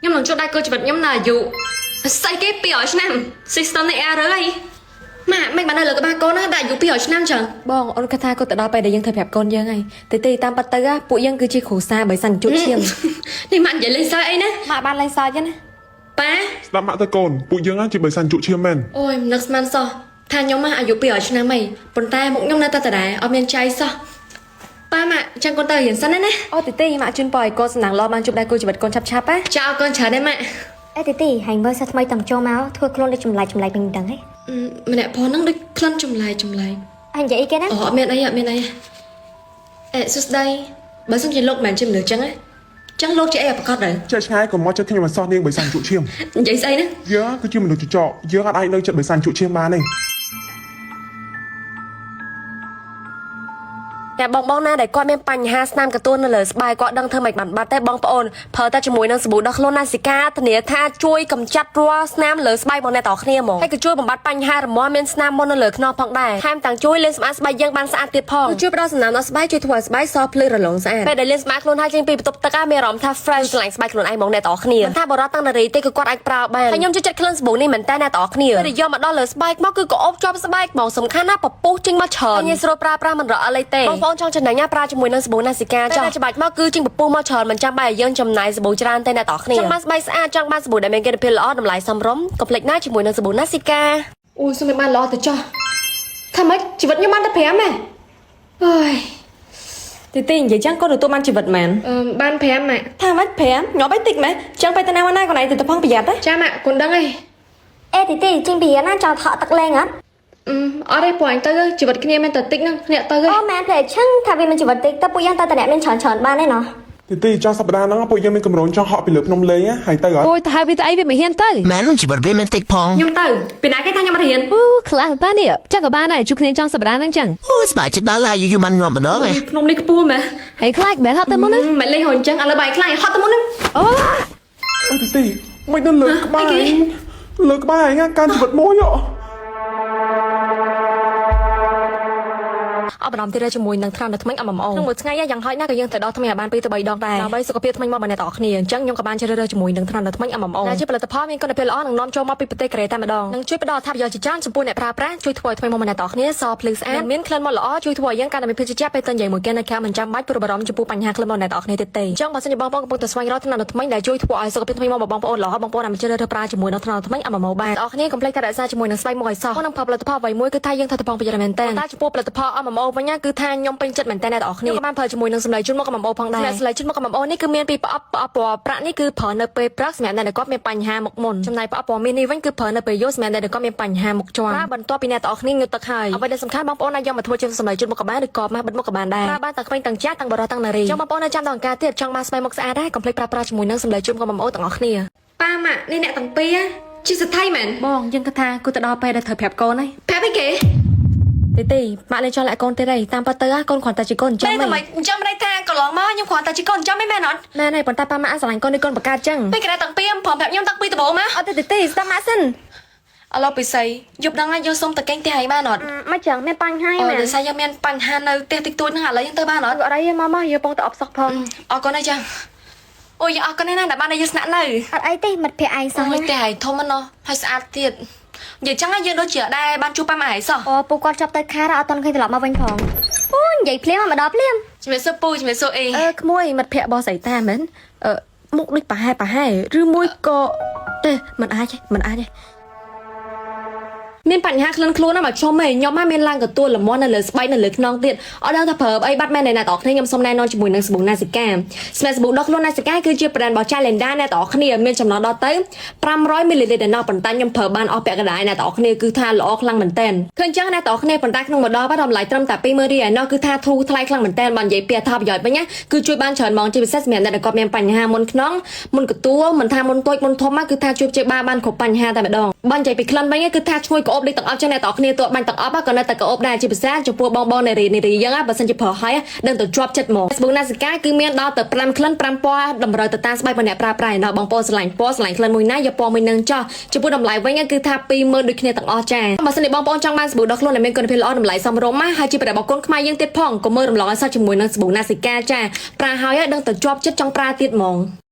ខ្ញុំនឹងជួបដៃគូជីវិតខ្ញុំនៅអាយុស្អីគេ200ឆ្នាំ system នេះ error អីម៉ាក់មិនបាននៅលើក្បាលកូនណាដាក់អាយុ200ឆ្នាំចឹង បងអូនគិតថាគាត់ទៅដល់ពេលដែលយើងត្រូវប្រាប់កូនយើងហើយទេទេតាមប៉ាត់ទៅពួកយើងគឺជាគ្រួសារបើសិនជួបឈាម នេះម៉ាក់និយាយលេងសើចអីណា ម៉ាក់បានលេងសើចទេណា ប៉ា ស្ដាប់ម៉ាក់ទៅកូនពួកយើងជាបិសាចជក់ឈាមមែន អូយមិននឹកស្មានសោះថាខ្ញុំអាយុ200ឆ្នាំហីប៉ុន្តែមុខខ្ញុំនៅតែដដែលអត់មានចៃសោះប៉ាម៉ាក់ចឹងកូនទៅរៀនសិនណាណា អូទេទេម៉ាក់ជូនពរឲ្យកូនសំណាងល្អបានជួបដៃគូជីវិតកូនឆាប់ឆាប់ណា ចាអរគុណច្រើនណាស់ម៉ាក់ អេទីទីហែងមើលសិស្សថ្មីតំចូលមកធ្វើខ្លួនដូចចម្លែកចម្លែកវិញមិនដឹងហ៎ ម្នាក់ផងហ្នឹងដូចក្លិនចម្លែកចម្លែក អញនិយាយអីគេណា អូអត់មានអីអត់មានអីអេសួស្ដីបើសិនជាលោកមិនមែនជាមនុស្សចឹងណាចឹងលោកជាអីអប្រកបដែរ ចេះឆ្ងាយកុំមកចិត្តខ្ញុំឲ្យសោះនាងបិសាចជក់ឈាម និយាយស្អីណា យើងគឺជាមនុស្សចចកយើងអត់អាចនៅចិត្តបិសាចជក់ឈាមបានទេ តែបងបងណាដែលគាត់មានបញ្ហាស្នាមកទួននៅលើស្បែកគាត់ដឹងធ្វើម៉េចបានបាត់ទេបងប្អូនប្រើតែជាមួយនឹងសាប៊ូដោះខ្លួនណាសិកាធានាថាជួយកម្ចាត់រាល់ស្នាមលើស្បែករបស់អ្នកទាំងអស់គ្នាហ្មងហើយក៏ជួយបំបត្តិបញ្ហារមាស់មានស្នាមមុននៅលើខ្នងផងដែរថែមទាំងជួយលាងសម្អាតស្បែកយើងបានស្អាតទៀតផងគឺជួយផ្ដល់សំណើមដល់ស្បែកជួយធ្វើឲ្យស្បែកសភ្លឺរលោងស្អាតពេលដែលលាងសម្អាតខ្លួនហើយចេញពីបន្ទប់ទឹកមានអារម្មណ៍ថា fresh ស្រឡាញ់ស្បែកខ្លួនឯងហ្មងអ្នកទាំងអស់គ្នាមិនថាបរិបទតាំងនារីទេគឺគាត់អាចប្រើបានហើយខ្ញុំចូលចិត្តក្លិនសាប៊ូនេះមែនតើអ្នកទាំងអស់គ្នាពេលដែលយកមកដល់លើស្បែកមកគឺក៏អូបជាប់ស្បែកហ្មងសំខាន់ណាស់ពពុះចេញមកច្រើនហើយងាយស្រួលប្រើប្រាស់មិនរអិលអីទេបងប្អូនចង់ចំណេញណាប្រើជាមួយនឹងសាប៊ូណាសិកាចង់ច្បាច់មកគឺចេញពពុះមកច្រើនមិនចាំបាច់ឲ្យយើងចំណាយសាប៊ូច្រើនទេអ្នកទាំងអស់គ្នាចង់បានស្បែកស្អាតចង់បានសាប៊ូដែលមានគុណភាពល្អតម្លៃសមរម្យកុំភ្លេចណាជាមួយនឹងសាប៊ូណាសិកា អូយសុំឲ្យបានល្អទៅចោះថាម៉េចជីវិតខ្ញុំបានតែ5ហ៎អើយ ទីទីនិយាយចឹងកូនទទួលបានជីវិតមែន អឺបាន5ម៉ាក់ ថាម៉េច5ញាប់អីតិចមែនចឹងទៅតាណាមកណាកូនឯងទៅទៅផងប្រយ័ត្នណា ចាម៉ាក់កូនដឹងហី អេទីទីចេញពីរៀនណាចង់ថក់ទឹកលេងអត់ អឺអត់ទេព្រោះអញទៅជីវិតគ្នាមានតែតិចហ្នឹងអ្នកទៅហី អូមែនទេឈឹងថាវាមានជីវិតតិចទៅពួកយើងទៅតែអ្នកមានច្រើនច្រើនបានទេណោះ ទីទីចង់សប្តាហ៍ហ្នឹងពួកយើងមានកម្រងចង់ហក់ពីលើភ្នំលេងហើយទៅអត់ អូយទៅហើយវាទៅអីវាមិនហ៊ានទៅ មែនជីវិតវាមិនតិចផង ខ្ញុំទៅពីណាគេថាខ្ញុំអត់រៀន អូខ្លះតានេះចឹងក៏បានដែរជួបគ្នាចង់សប្តាហ៍ហ្នឹងចឹង អូស្បាយចិត្តដល់ហើយយូរយូរបានងាប់ម្ដងឯង ភ្នំនេះខ្ពស់មែន ហើយខ្លាចបែរហត់ទៅមុនណា មិនលេងហូនអញ្ចឹងឥឡូវបាយខ្លាចហត់ទៅមុនហ្នឹង អូ អើទីទីមិននៅលើក្បាលលើក្បាលឯងការជីវិតមួយហ៎ អបអរទៀតជាមួយនឹងថ្នាំនៅថ្មិញ MMO ក្នុងមួយថ្ងៃយ៉ាងហោចណាស់ក៏យើងត្រូវដោះថ្មិញឲ្យបាន2ទៅ3ដងដែរដើម្បីសុខភាពថ្មិញមករបស់អ្នកទាំងអស់គ្នាអញ្ចឹងខ្ញុំក៏បានជ្រើសរើសជាមួយនឹងថ្នាំនៅថ្មិញ MMO ដែលជាផលិតផលមានគុណភាពល្អនិងនាំចូលមកពីប្រទេសកូរ៉េតែម្ដងនិងជួយផ្ដល់អត្ថប្រយោជន៍ជាច្រើនចំពោះអ្នកប្រើប្រាស់ជួយធ្វើឲ្យថ្មិញមកអ្នកទាំងអស់គ្នាសភ្លឺស្អាតនិងមានក្លិនមកល្អជួយធ្វើឲ្យយើងកាន់តែមានភាពជឿជាក់ពេលទៅនិយាយមួយគេនៅក្រៅមិនចាំបាច់ព្រួយបារម្ភចំពោះបញ្ហាក្លិនមកអ្នកទាំងអស់គ្នាទៀតទេអញ្ចឹងបើសិនជាបងប្អូនកំពុងតែស្វែងរកថ្នាំនៅថ្មិញដែលជួយធ្វើឲ្យសុខភាពថ្មិញមកបងប្អូនល្អបងប្អូនអាចជ្រើសរើសប្រើជាមួយនឹងថ្នាំនៅថ្មិញ MMO បានអ្នកទាំងអស់គ្នាកុំភ្លេចថែរក្សាជាមួយនឹងស្បែកមុខឲ្យសោះនិងផលិតផលអ្វីមួយគឺថាយើងត្រូវតែប្រុងប្រយ័ត្នមែនតើតែចំពោះផលិតផល MMO វិញណាគឺថាខ្ញុំពេញចិត្តមែនតើអ្នកទាំងអស់គ្នាខ្ញុំក៏បានប្រើជាមួយនឹងសម្លេងជូនមុខ MMO ផងដែរសម្លេងជូនមុខ MMO នេះគឺមានពីរប្រអប់ប្រអប់ពណ៌ប្រាក់នេះគឺប្រើនៅពេលព្រឹកសម្រាប់អ្នកដែលគាត់មានបញ្ហាមុខមុនចំណែកប្រអប់ពណ៌មាសនេះវិញគឺប្រើនៅពេលយប់សម្រាប់អ្នកដែលគាត់មានបញ្ហាមុខជាន់ប្រើបន្ទាប់ពីអ្នកទាំងអស់គ្នាងូតទឹកហើយអ្វីដែលសំខាន់បងប្អូនអាចយកមកធ្វើជាសម្លេងជូនមុខក៏បានឬក៏ម៉ាស់បិទមុខក៏បានដែរប្រើបានទាំងក្មេងទាំងចាស់ទាំងបុរសទាំងនារីចង់បងប្អូននៅចាំដល់ការទៀតចង់បានស្បែកមុខស្អាតដែរកុំភ្លេចប្រើប្រាស់ជាមួយនឹងសម្លេងជូនមុខ MMO ទាំងអស់គ្នា ប៉ាម៉ាក់នេះអ្នកទាំងពីរជាសទ្ធិមែន បងយើងគិតថាគូទៅដល់ពេលដែលត្រូវប្រាប់កូនហើយ ប្រាប់អីគេ ទីទីម៉ាក់លេងចង់លាក់កូនទៀតហើយតាមប៉ាទៅកូនគ្រាន់តែជាកូនចាំ ពេលតែមិនអញ្ចឹងមិនន័យថាកន្លងមកខ្ញុំគ្រាន់តែជាកូនចាំមិនមែនអត់ មែនហើយប៉ុន្តែប៉ាម៉ាក់ស្រឡាញ់កូននេះកូនបកាចឹង ពេលគេទាំងពីរព្រមប្រាប់ខ្ញុំតាំងពីដំបូងមក អត់ទេទីទីស្ដាប់ម៉ាក់សិន ឥឡូវពិសីយប់ដល់ហើយយើងសុំទៅកេងផ្ទះឯងបានអត់ មកចឹងមានបញ្ហា អូ មែន ដោយសារយើងមានបញ្ហានៅផ្ទះតិចតួចហ្នឹងឥឡូវយើងទៅបានអត់ អត់អីទេមកមកយើងពងទៅអបសក់ផង អរគុណហើយចាអូយអរគុណណាស់ដែលបានឲ្យយើងស្នាក់នៅ អត់អីទេមិត្តភក្តិឯងសោះ អូយផ្ទះឯងធំណាស់ណោះហើយស្អាតទៀតនិយាយចឹងយើងដូចជាដែរបានជួបប៉ាម៉ាក់ឯងសោះ អូពូគាត់ចាប់ទៅខារអត់ទាន់ឃើញត្រឡប់មកវិញផងអូនិយាយភ្លាមមកដល់ភ្លាម ជំរាបសួរពូជំរាបសួរអី អឺក្មួយមិត្តភក្តិរបស់សៃតាមែនអឺមុខដូចប្រហែលប្រហែលឬមួយក៏ទេមិនអាចទេមិនអាចទេមានបញ្ហាក្លិនខ្លួនណាមកខ្ញុំឯងខ្ញុំមកមានឡើងកទួលលមន់នៅលើស្បែកនៅលើខ្នងទៀតអត់ដឹងថាប្រើអីបាត់មែនទេអ្នកទាំងអស់គ្នាខ្ញុំសូមណែនាំជាមួយនឹងសាប៊ូណាសិកាស្មែសាប៊ូដោះខ្លួនណាសិកាគឺជា brand របស់ Chalenda អ្នកទាំងអស់គ្នាមានចំណងដល់ទៅ500មីលីលីត្រឯណោះប៉ុន្តែខ្ញុំប្រើបានអស់ពាក់កណ្ដាលអ្នកទាំងអស់គ្នាគឺថាល្អខ្លាំងមែនទែនឃើញចឹងអ្នកទាំងអស់គ្នាប៉ុន្តែក្នុងម្ដងបាទតម្លៃត្រឹមតែ20000រៀលឯណោះគឺថាធូរថ្លៃខ្លាំងមែនទែនបើនិយាយពីអត្ថប្រយោជន៍វិញណាគឺជួយបានច្រើនហ្មងជាពិសេសសម្រាប់អ្នកដែលគាត់មានបញ្ហាមុនខ្នងមុនកទួលមិនថាមុនតូចមុនធំគឺថាជួយព្យាបាលបានគ្រប់បញ្ហាតែម្ដងបើនិយាយពីក្លិនវិញគឺថាឈ្ងុយក្អូបដូចទាំងអស់ចឹងអ្នកទាំងអស់គ្នាទោះបាញ់ទាំងអស់ក៏នៅតែក្អូបដែរជាពិសេសចំពោះបងបងនារីនារីចឹងបើសិនជាប្រើហើយដឹងទៅជាប់ចិត្តហ្មង Facebook ណាសិកាគឺមានដល់ទៅ5ក្លិន5ពណ៌តម្រូវទៅតាមស្បែករបស់អ្នកប្រើប្រាស់ឯណោះបងប្អូនស្រឡាញ់ពណ៌ស្រឡាញ់ក្លិនមួយណាយកពណ៌មួយនឹងចោះចំពោះតម្លៃវិញគឺថា20000ដូចគ្នាទាំងអស់ចាបើសិនជាបងប្អូនចង់បានសាប៊ូដោះខ្លួនដែលមានគុណភាពល្អតម្លៃសមរម្យណាហើយជាប្ររបស់កូនខ្មែរយើងទៀតផងកុំមើលរំលងឲ្យសោះជាមួយនឹងសាប៊ូណាសិកាចាប្រើហើយដឹងទៅជាប់ចិត្តចង់ប្រើទៀតហ្មង